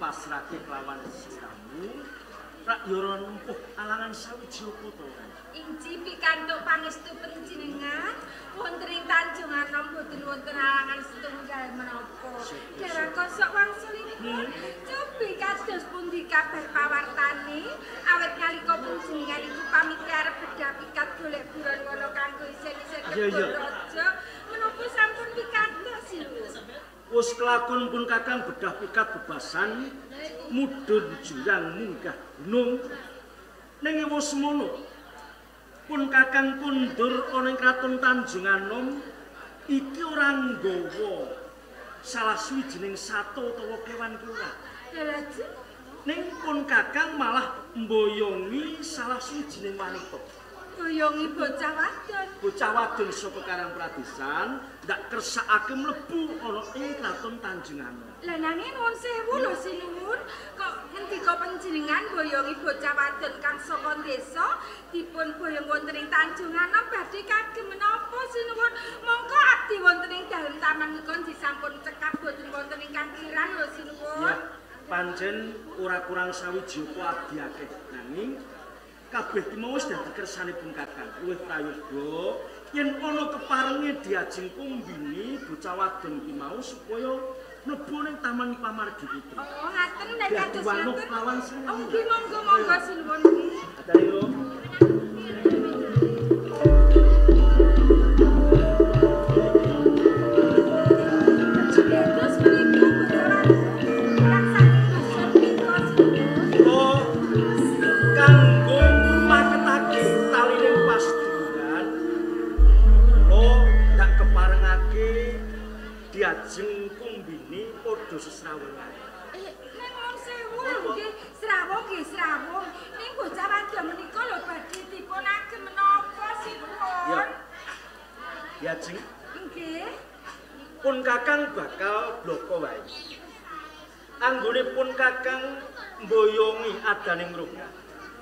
Pasrahke kelawan sliramu rak ya ora nempuh alangan sawiji apa to. Inji pikantuk pangestu panjenengan wonten ing Tanjung Anom boten wonten alangan setunggal menapa. Dheweke sok wangsulipun cobi kados pundi kabar pawartane awit nalika panjenengan iku pamit arep bedah pikat golek buron wana kanggo isen-isen kebon raja menapa sampun pikantuk sinuwun. Wis kelakon pun kakang bedah pikat bebasan mudhun jurang munggah gunung ning wis semono pun kakang kundur ana ing kraton Tanjung Anom iki ora nggawa salah suwijining sato utawa kewan ki ora. Ning pun kakang malah mboyongi salah suwijining wanita. Boyongi bocah wadon. Bocah wadon saka Karang Pradesan ndak kersakake mlebu ana ing kraton Tanjung Anom. Lah nanging nuwun sewu lho sinuwun, kok ngendika panjenengan boyongi bocah wadon kang saka desa dipun boyong wonten ing Tanjung Anom badhe kagem menapa sinuwun? Mongko abdi wonten ing dalem taman menika sampun cekap boten wonten ingkang kirang lho sinuwun. Ya, pancen ora kurang sawiji apa abdi akeh nanging kabeh ki mau wis dadi kersane pun kakang. Luwih prayoga yen ana keparenge diajeng kumbini bocah wadon ki mau supaya mlebu ning Taman Pamargi Putri. Oh, ngaten nek kados ngaten. Oh, nggih monggo monggo sinuwun nggih. Atari lho. Terus menika bocah wadon kang saking dusun Pingko sinuwun. Oh, kanggo maketake talining paseduluran kula ndak keparengake diajeng kumbini padha sesrawungan. Ning wong sewu lho nggih, srawung nggih srawung. Ning bocah wadon menika lho badhe dipun agem menapa sinuwun? Ya. Diajeng nggih. Pun kakang bakal bloko wae. Anggone pun kakang mboyongi adaning roh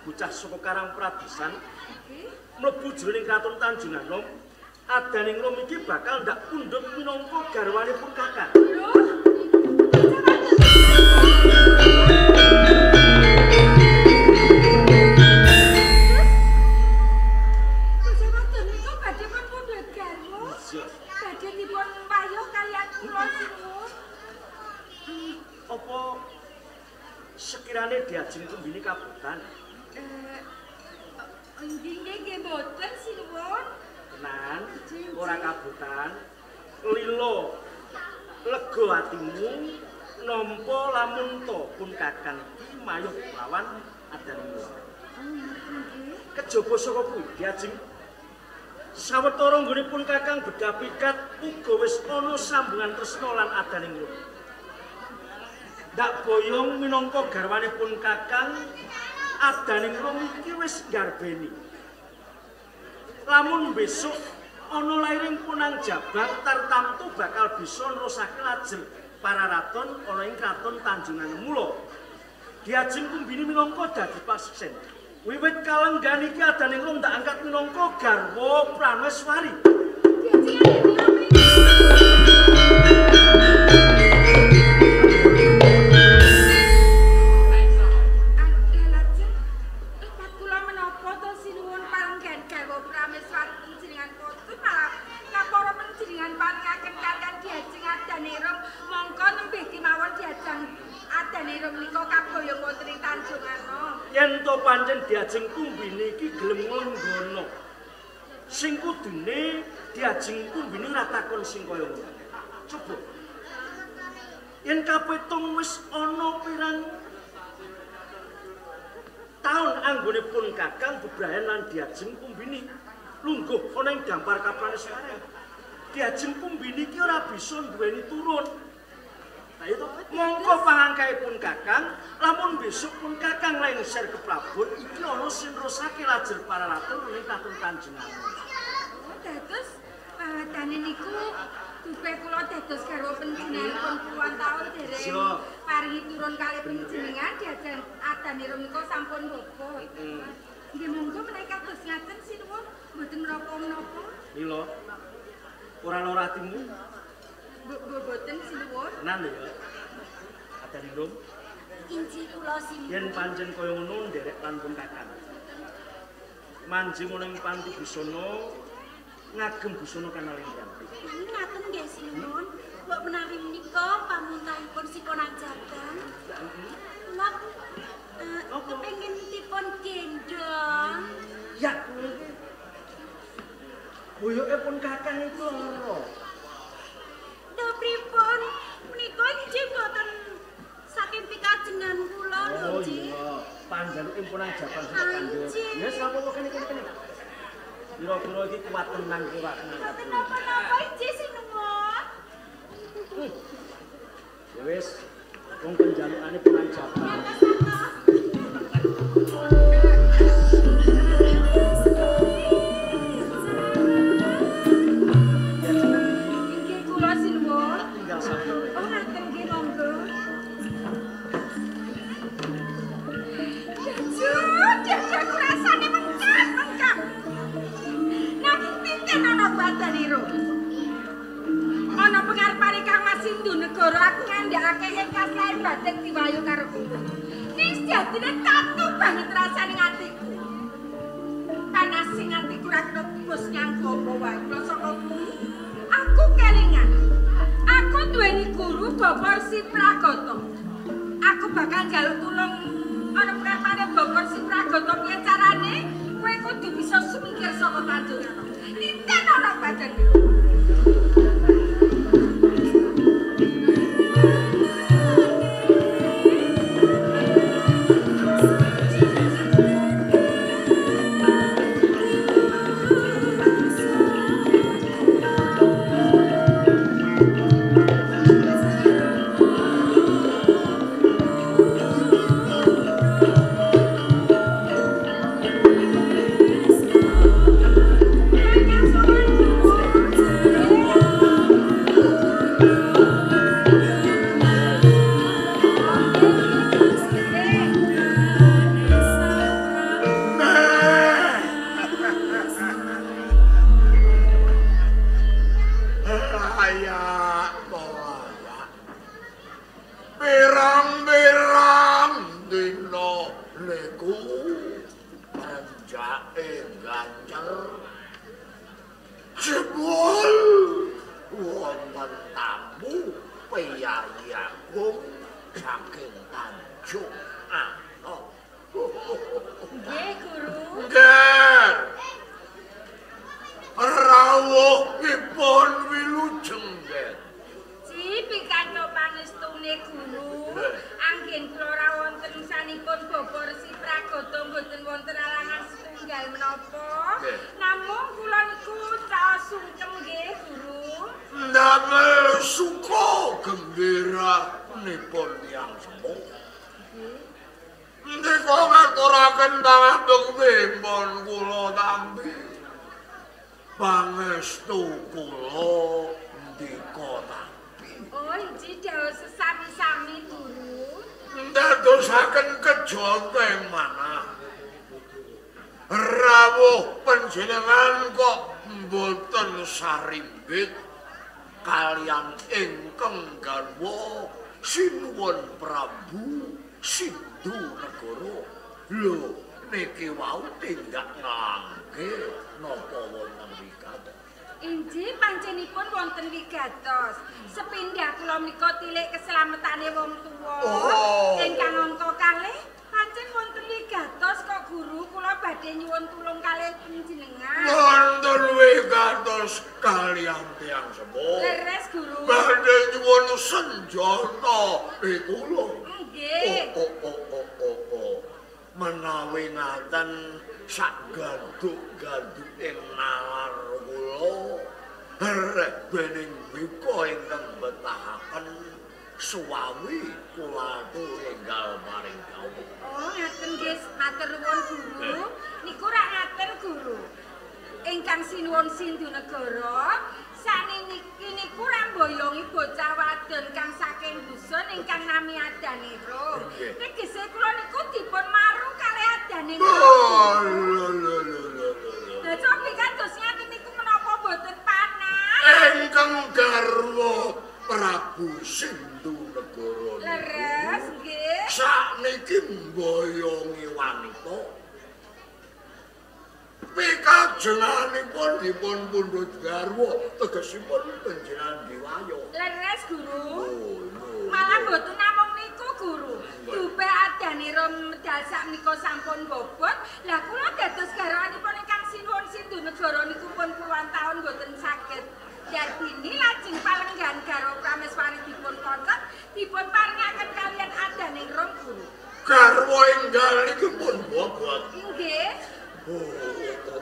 bocah saka Karang Pradesan mlebu jroning kraton Tanjung Anom, adaning rom iki bakal ndak pundhut minangka garwane pun kakang. Lho, bocah wadon. Bocah wadon menika badhe pun pundhut garwa. Badhe dipun wayuh kaliyan kula sinuwun. Apa sekirane diajeng kumbini kabotan? Nggih nggih mboten sinuwun. Tenan, ora kabotan. Lila lega atimu nampa lamun to pun kakang iki mayuh lawan adaning. Kejaba saka kuwi diajeng sawetara nggone pun kakang bedah pikat uga wis ana sambungan tresna lan adaning roh. Ndak boyong minangka garwane pun kakang adaning roh iki wis nggarbeni. Lamun besok Ana lairing Punang Jabang tartamtu bakal bisa nerusake lajer pararaton ana ing kraton Tanjunganom. Mula Diajeng Kumbini minangka dadi paseksen. Wiwit kalenggan iki Adaningrum tak angkat minangka garwa Prameswari. Yen to pancen Diajeng Kumbini iki gelem nglenggana. Sing kudune Diajeng Kumbini ora takon sing kaya ngono. Coba. Yen kapitung wis ana pirang taun anggone pun Kakang bebrayan lan Diajeng Kumbini lungguh ana ing dampar Kapraneswara. Diajeng Kumbini iki ora bisa duweni turun. Mongko pangangkaipun Kakang, lamun besok pun Kakang lengser ke Prabon, iki ana sing nerusake lajer pararaton ning Kraton Tanjunganom. Oh, dados pawetane niku dupe kula dados garwa panjenenganipun puluhan taun dereng paringi turun kalih panjenengan Diajeng Adaningrum nika sampun bobot. Nggih monggo menawi kados ngaten sinuwun mboten menapa-menapa. Lila. Ora lara atimu? Mboten sinuwun. Tenan lho ya. Adaningrum. Inci kula sinuwun. Yen pancen kaya ngono nderek lan pun Kakang. Manjing ana ing panti busana ngagem busana kanalendran. Nanging ngaten nggih sinuwun. Mbok menawi menika pamuntahipun si Ponang Jabang. Kula kepengin dipun gendhong. Ya kowe iki. Boyoke pun Kakang iku lara. Lho pripun? Menika inggih mboten saking pikajengan kula lho, Oh Nggih. iya, panjaluke Ponang Jabang sing kandha. Ya sapa kene kene kene. Pira-pira iki kuat tenang ki ora tenang. Mboten napa-napa inggih sinuwun. Ya wis, wong panjalukane Ponang Jabang. Inggih kula sinuwun. Tinggal satu. Oh ngaten nggih monggo. Jajur, aku rasane mengkap, mengkap. Nanging tinten ana badaniro. Ana pengarepane Kang Mas Sindu negara aku ngandhakake yen kaslahe batin diwayu karo kowe. Ning sejatine tatu banget rasane atiku. Panas sing atiku ora kena bos nyanggo apa wae. Kula saka kuwi aku kelingan. Aku duweni guru Bapak Rsi Pragata. Aku bakal njaluk tulung ana pengarepane Bapak Rsi Pragata piye carane kowe kudu bisa sumingkir saka Tanjunganom. Tinten ana badan iki. Layak layak. Pirang-pirang dina niku renjake ganjer. Jebul wonten tamu priyayi agung saking Tanjung Anom. Nggih, Guru. Nggih. Rawuhipun wilujeng nggih. Ji pikantuk pangestune Guru. Anggen kula ora wonten sanipun Bapak Rsi Pragata mboten wonten alangan setunggal menapa. Namung kula niku caos sungkem nggih, Guru. Ndamel suka gembira nipun tiyang sepuh. Ndika ngaturaken pangabekti pun kula tampi. Pangestu kula ndika tapi. Oh, inggih dawuh sesami-sami guru. Ndadosaken kejote manah. Rawuh panjenengan kok mboten sarimbit kalian ingkang garwa Sinuwun Prabu Sindhu Negara. Lho, niki wau tindak nglangke napa wonten wigatos? Inggih panjenipun wonten wigatos. Sepindah kula menika tilik keselametane wong tuwa. Oh. Ingkang angka kalih pancen wonten wigatos kok guru kula badhe nyuwun tulung kalih panjenengan. Wonten wigatos kalian tiyang sepuh. Leres guru. Badhe nyuwun senjata pitulung. Nggih. Oh. Menawi ngaten sak gaduk-gaduk ing nalar kula herek bening wika ingkang betahaken suwawi kula atur enggal maring dawuh. Oh, ngaten nggih, matur nuwun guru. Niku rak ngaten guru. Ingkang sinuwun Sindhu Negara saniki niku rak mboyongi bocah wadon kang saking dusun ingkang nami Adanira. Tegese kula niku dipun maru kalih Adanira. Oh, lho lho lho lho. Lah cobi kados ngaten niku menapa mboten panas? Ingkang garwa Prabu Sindhu Negara. Leres nggih. Sakniki mboyongi wanita. Pikajenganipun dipun pundhut garwa tegesipun panjenengan diwaya. Leres guru. Oh, Malah mboten namung niku guru. Dupe Adanira medal sakmenika sampun bobot. Lah kula dados garwanipun ingkang Sinuwun Sindhu Negara niku pun puluhan taun mboten saged. Darbini lajeng palenggan garwa prameswari dipun kocok dipun parengaken kalian Adanira guru. Garwa enggal niku pun bobot. Nggih.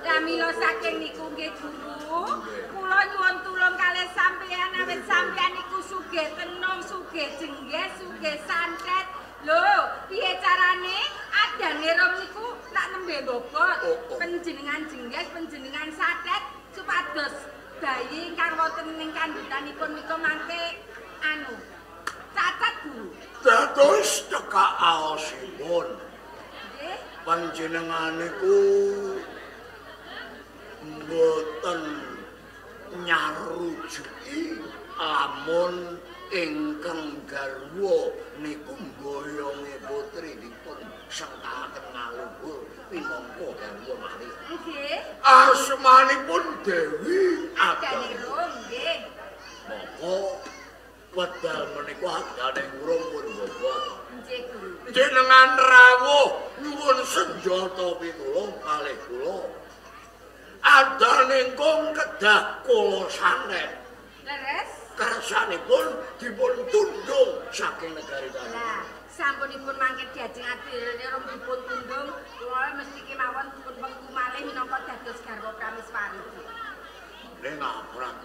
Lah mila saking niku nggih guru, kula nyuwun tulung kalih sampeyan awit sampeyan niku sugih tenung, sugih jengges, sugih santet. Lho, piye carane Adanira niku tak nembe bobot, panjenengan jengges, panjenengan santet supados bayi ingkang wonten ing kandhutanipun menika mangke anu cacat guru. Dados cekak aosipun. Nggih. Panjenengan niku mboten nyarujuki lamun ingkang garwa niku mboyonge putri dipun sengkaken ngaluhur minangka garwa malih. Nggih. Asmanipun Dewi Adanira nggih. Monggo wedal menika Adanira pun bobot. Nggih guru. Jenengan rawuh nyuwun senjata pitulung kalih kula. Adaningkung kedah kula santet. Leres. Kersanipun dipun tundung saking negari kami. Lah, sampunipun mangke diajeng Adanira dipun tundung, kula mesti kemawon dipun pengku malih minangka dados garwa prameswari. Ning ngaprak.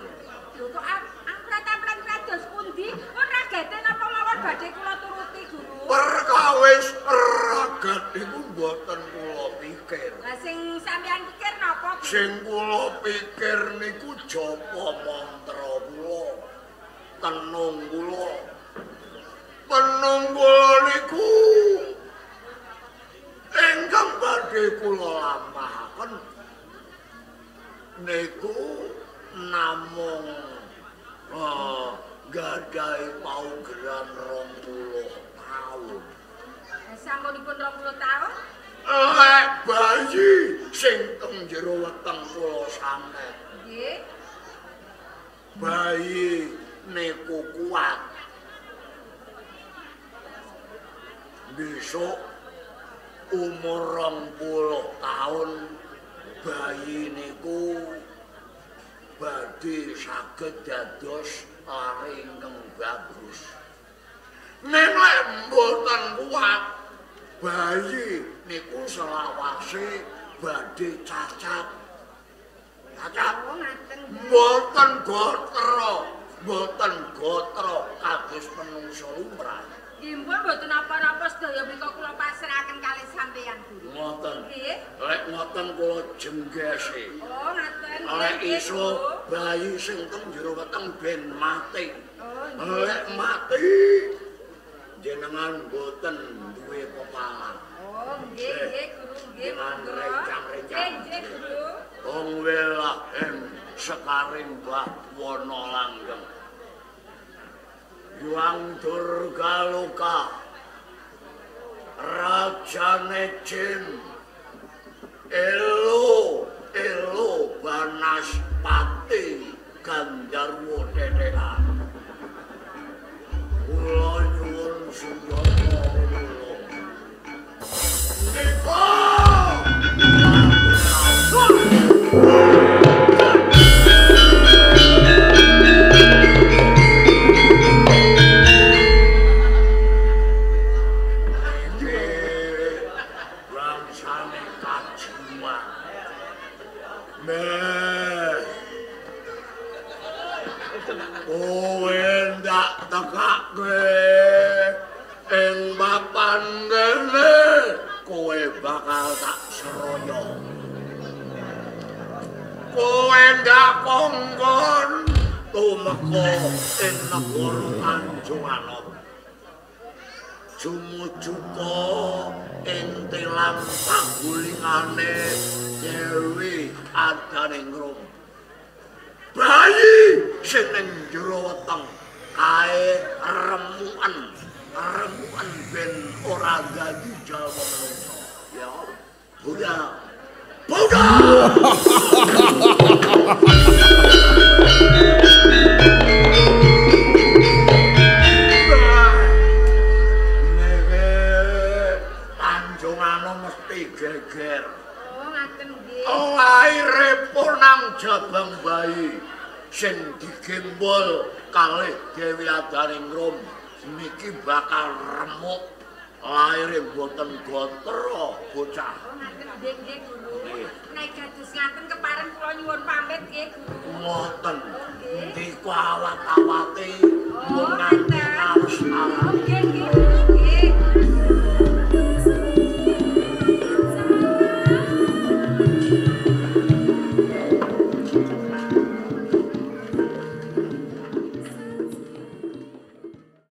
Lho kok amprat-amprat kados pundi? Pun ragate napa mawon badhe kula turuti guru? Perkawis ragat niku mboten kula pikir. Lah sing sampeyan pikir napa? Sing kula pikir niku japa mantra kula. Tenung kula. Tenung kula niku ingkang badhe kula lampahaken niku namung gadhahi paugeran 20 taun. Sampunipun 20 taun? Lek bayi sing teng jero weteng kula santet. Nggih. Bayi niku kuat. Besok umur 20 taun bayi niku badhe saged dados lare ingkang bagus. Ning lek mboten kuat, bayi niku selawase badhe cacat. Cacat. Oh, ngaten. Mboten gotra, mboten gotra kados menungsa lumrah. Nggih pun mboten napa-napa sedaya menika kula pasrahaken kalih sampeyan Guru. Ngoten. Nggih. Lek ngoten kula jenggese. Oh, ngaten. Lek iso bayi sing teng jero weteng ben mati. Oh, nggih. Lek mati jenengan mboten duwe pepalang. Oh, nggih nggih Guru, nggih monggo. Rencang-rencang. Nggih Guru. Wong welahem sekaring Mbah Wana Langgeng. Hyang Durgaloka rajane jin elo elo Banaspati Gandarwa tetekan. Kula nyuwun senjata kula. Nika ing papan kene kowe bakal tak seroyo. Kowe ndak kongkon tumeka ing negara Tanjung Anom. Jumujuka ing tilam panggulingane Dewi Adaningrum. Bayi sing ning jero weteng kae remuken, remuken ben ora dadi jalma manungsa. Ya, budal. Budal! Niki Tanjung Anom mesti geger. Oh, ngaten nggih. Laire punang jabang bayi sing digembol kalih Dewi Adaningrum niki bakal remuk laire mboten gotera bocah. Oh, ngaten nggih nggih Guru. Nek kados ngaten kepareng kula nyuwun pamit nggih Guru. Ngoten. Oh, nggih. Niku awat-awati